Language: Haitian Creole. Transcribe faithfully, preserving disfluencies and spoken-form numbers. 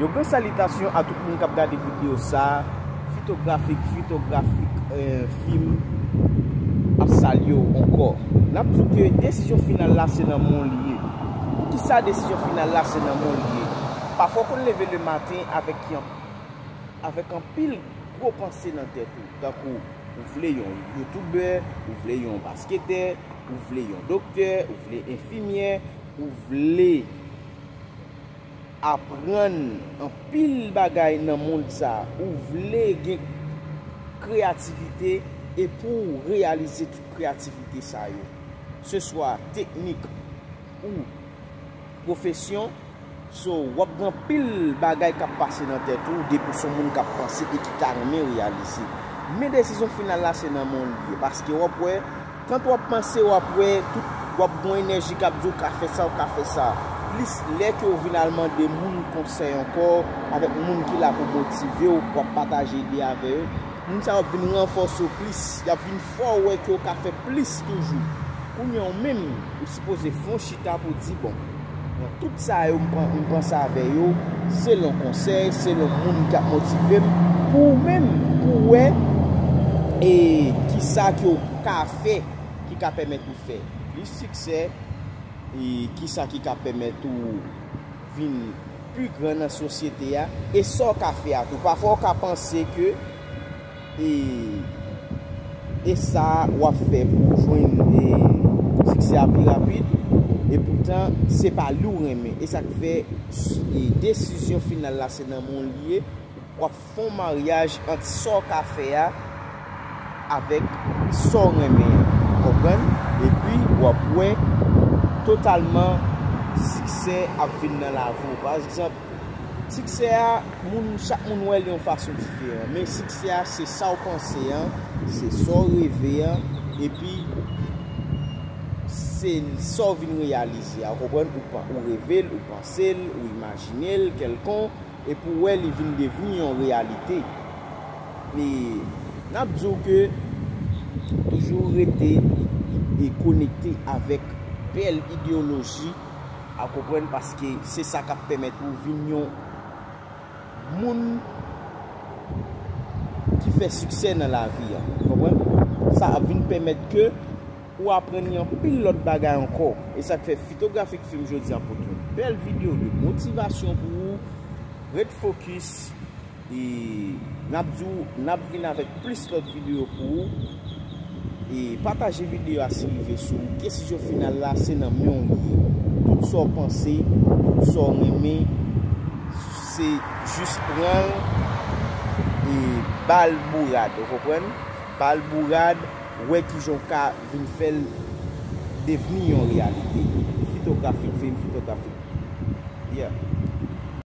Yon gran salitasyon a tout moun k ap gade videyo sa a. Fitografik, fitografik, eh, fim ap salye w ankò. N ap di w ke desizyon final la se nan men w li ye. Poukisa desizyon final la se nan men w li ye? Pafwa w konn leve lematen avèk yon, avèk anpil gwo panse nan tèt ou. Tankou, ou vle yon youtubè, ou vle yon basketè, ou vle yon doktè, ou vle enfimyè, ou vle aprann anpil bagay nan mond sa a, ou vle gen kreyativite e pou w reyalize tout kreyativite sa yo, se swa teknik ou pwofesyon, so, w ap gen anpil bagay k ap pase nan tèt ou depi w se yon moun k ap panse e ki ta renmen reyalize. Men desizyon final la se nan men w li ye, paske w ap wè, tank w ap panse, w ap wè tout, w ap gen yon enèji k ap di w ka fè sa, w ka fè sa. Plis lè ke w vin al mande moun konsèy ankò, avèk moun ki la pou motive w, w ap pataje ide avè yo, moun sa yo ap vin ranfòse w plis, y ap vin fè w wè ke w ka fè plis toujou. Kounye a w menm, ou sipoze fè yon chita pou w di, bon, nan tout sa yo m pran, m panse avè yo, selon konsèy, selon moun k ap motive m, pou ou menm, pou w wè, e kisa ke w ka fè ki ka pèmèt ou fè plis siksè, e kisa ki ka pèmèt ou vin pi gran nan sosyete a, e sa w ka fè a tou. Pafwa w ka panse ke e, e sa w ap fè pou w jwenn, e, siksè a pi rapid, e poutan se pa li w renmen. E sa k fè, e, desizyon final la se nan men w li ye. W ap fè yon maryaj ant sa w ka fè a avèk sa w renmen an, konprann? Epi w ap wè totalman siksè ap vin nan lavi w. Pa egzanp, siksè a, moun, chak moun wè l yon fason diferan. Men siksè a, se sa w panse an, se sa w reve an, epi se sa w vin reyalize a. Ou konprann? Ou pa, ou reve l, ou panse l, ou imajine l kèlkonk, epi w wè li vin devni yon reyalite. E n ap di w ke toujou rete e konekte avèk bèl ideyoloji, a konprann, paske se sa k ap pèmèt ou vin yon moun ki fè siksè nan lavi a. Konprann? Sa ap vin pèmèt ke ou aprann yon pil lòt bagay ankò. E sa k fè Fitografik Film jodi a pote yon bèl videyo de motivasyon pou ou. Ret fokis. E n ap di w, n ap vin avèk plis lòt videyo pou ou. E pataje videyo a si rive sou ou. Desizyon final la, se nan men w li ye. Tout sa w panse, tout sa w renmen, se jis pran l e ba l bourad, ou konprann? Ba l bourad, wè kijan w ka vin fè l devni yon reyalite. Fitografik, film Fitografik. Yeah.